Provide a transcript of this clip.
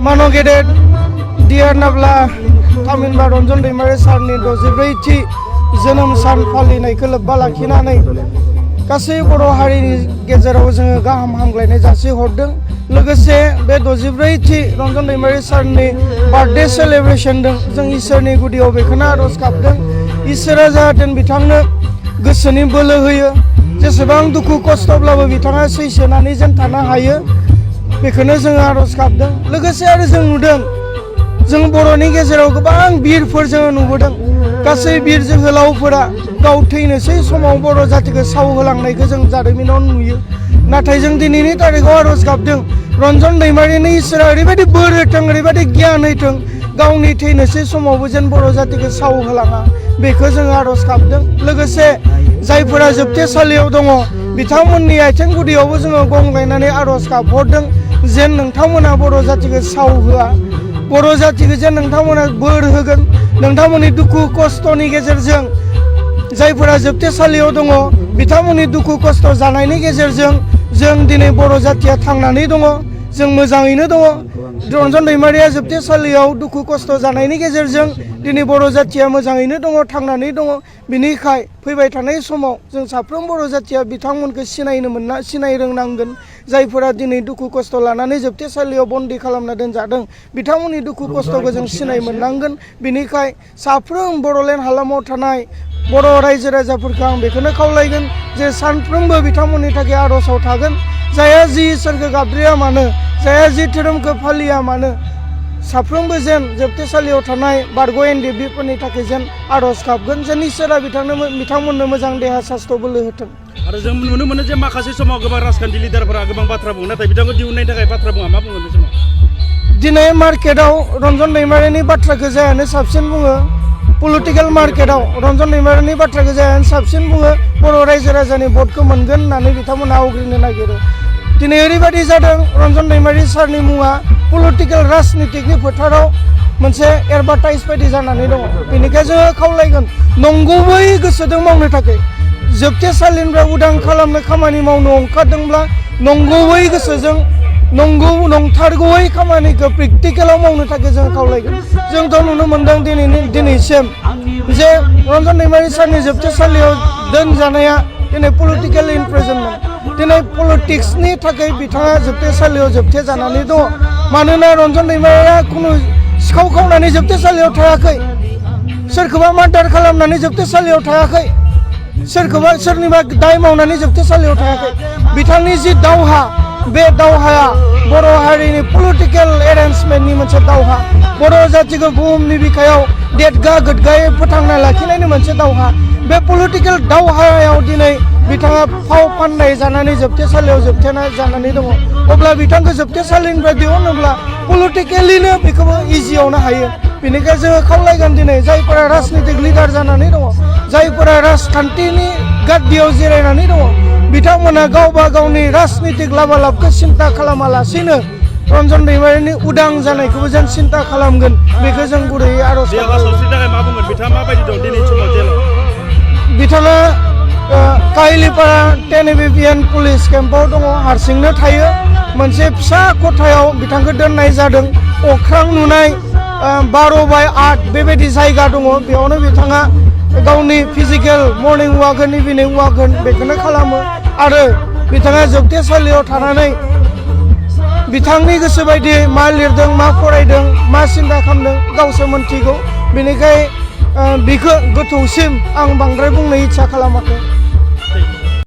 Manogedet Dear Nabla Taminba Ranjan दैमारि सारनि 64थि जोनोम सान फालिनायखौ लोब्बा लाखिनानै गासै बर' हारिनि गेजेराव जोङो गाहाम हामग्लायनाय जासिहरदों। लोगोसे बे 64थि रन्जन दैमारि सारनि बार्थडे सेलिब्रेशनजों जों इसोरनि गुदियाव बेखौनो आरज गाबदों। इसोरा जाहाथे बिथांनो गोसोनि बोलो होयो, जेसेबां दुखु खस्थब्लाबो बिथाङा सैसोनानै जेन थानो हायो, बेखौनो जोङो आरज गाबदों। लोगोसे आरो जों नुदों, जों बर'नि गेजेराव गोबां बिरफोर जोङो नुबोदों। गासै बिर जोहोलावफोरा गाव थैनोसै समाव बर' जातिखौ सावहोलांनायखौ जों जारिमिनाव नुयो। नाथाय जों दिनैनि तारिखाव आरज गाबदों, रन्जन दैमारिनि इसोरा ओरैबायदि बोर होथों, ओरैबायदि गियान होथों, गावनि थैनोसै समावबो जेन बर' जातिखौ सावहोलाङा, बेखौ जों आरज गाबदों। लोगोसे जायफोरा जोबथेसालियाव दङ, बिथांमोननि आथिं गुदियावबो जोङो गंग्लायनानै आरज गाबहरदों, जेन नोंथांमोना बर' जातिखौ सावहोआ, बर' जातिखौ जेन नोंथांमोना बोर होगोन। नोंथांमोननि दुखु खस्थनि गेजेरजों जायफोरा जोबथेसालियाव दङ, बिथांमोननि दुखु खस्थ जानायनि गेजेरजों जों दिनै बर' जातिया थांनानै दङ, जों मोजाङैनो दङ। रन्जन दैमारिया जोबथेसालियाव दुखु खस्थ जानायनि गेजेरजों दिनै बर' जातिया मोजाङैनो दङ, थांनानै दङ। बिनिखाय फैबाय थानाय समाव जों साफ्रोम बर' जातिया बिथांमोनखौ सिनाय रोंनांगोन। जायफोरा दिनै दुखु खस्थ लानानै जोबथेसालियाव बन्दी खालामना दोनजादों, बिथांमोननि दुखु खस्थखौ जों सिनाय मोननांगोन। बिनिखाय साफ्रोम बड'लेण्ड हालामाव थानाय बर' रायजो राजाफोरखौ आं बेखौनो खावलायगोन जे सानफ्रोमबो बिथांमोननि थाखाय आर'जाव थागोन। जायहा जि इसोरखौ गाबज्रिया मानो, जायहा जि धोरोमखौ फालिया मानो, साफ्रोमबो जेन जोबथेसालियाव थानाय बारग' एनडिएफबिफोरनि थाखाय जेन आर'ज गाबगोन, जेन इसोरा बिथांमोननो मोजां देहा सास्थ' बोलो होथों। आरो जों नुनो मोनो जे माखासे समाव गोबां राजखान्थि लिडारफोरा गोबां बाथ्रा बुङो, नाथाय बिथांखौ दिहुननायनि थाखाय बाथ्रा बुङा, मा बुङो बे समाव? दिनै मार्केटआव रन्जन दैमारिनि बाथ्राखौ जायानो साबसिन बुङो। पलिटिकेल मार्केटआव रन्जन दैमारिनि बाथ्राखौ जायानो साबसिन बुङो। बर' रायजो राजानि भटखौ मोनगोन होननानै बिथांमोना आवग्रिनो नागिरो। दिनै ओरैबायदि जादों, रन्जन दैमारि सारनि मुङा पलिटिकेल राजनितिकनि फोथाराव मोनसे एडभार्टाइज बायदि जानानै दङ। बेनिखायनो जोङो खावलायगोन, नंगुबै गोसोजों मावनो थाखाय, जोबथेसालिनिफ्राय उदां खालामनो खामानि मावनो ओंखारदोंब्ला नंगुबै गोसोजों नंथारगौयै खामानिखौ प्रेक्टिकेलाव मावनो थाखाय जों खावलायगोन। जोंथ' नुनो मोनदों दिनैसिम जे रन्जन दैमारि सारनि जोबथेसालियाव दोनजानाया दिनै पलिटिकेल इनप्रिजनमेन्ट। दिनै पलिटिक्सनि थाखाय बिथाङा जोबथेसालियाव जोबथे जानानै दङ। मानोना रन्जन दैमारिया खुनु सिखाव खावनानै जोबथेसालियाव थायाखै, सोरखौबा मार्डार खालामनानै जोबथेसालियाव थायाखै, सोरनिबा दाय मावनानै जोबथेसालियाव थायाखै। बिथांनि जि दावहा, बे दावहाया बर' हारिनि पलिटिकेल एरेन्जमेन्टनि मोनसे दावहा, बर' जातिखौ बुहुमनि बिखायाव देदगा गोदगायै फोथांना लाखिनायनि मोनसे दावहा। बे पलिटिकेल दावहायाव दिनै बिथाङा फाव फान्दाय जानानै जोबथेसालियाव जोबथेना जानानै दङ। अब्ला बिथांखौ जोबथेसालिनिफ्राय दिहुनोब्ला पलिटिकेलिनो बेखौबो इजियावनो हायो। बेनिखायनो जोङो खावलायगोन, दिनै जायफोरा राजनितिक लिडार जानानै दङ, जायफोरा राजखान्थिनि गाद्दियाव जिरायनानै दङ, बिथांमोना गावबा गावनि राजनितिक लाबालाबखौ सिन्था खालामालासिनो रन्जन दैमारिनि उदां जानायखौबो जों सिन्था खालामगोन, बेखौ जों गुरैयै आर'ज खालामो। मा बुंगोन? बिथाङा माबायदि दं दिनै समाव जेलाव? बिथाङा काहिलिपारा 10 ABPN पुलिस केम्पआव दङ, हारसिंनो थायो। मोनसे फिसा खथायाव बिथांखौ दोननाय जादों। अख्रां नुनाय 12/8 बेबायदि जायगा दङ। बेयावनो बिथाङा गावनि फिजिकेल मर्निं वाक होन, इभिनिं वाक होन, बेखौनो खालामो। आरो बिथाङा जोबथेसालियाव थानानै बिथांनि गोसो बायदियै मा लिरदों, मा फरायदों, मा सिन्था खालामदों, गावसो मोनथिगौ। बेनिखाय बिखौ गोथौसिम आं बांद्राय बुंनो इच्छा खालामाखै।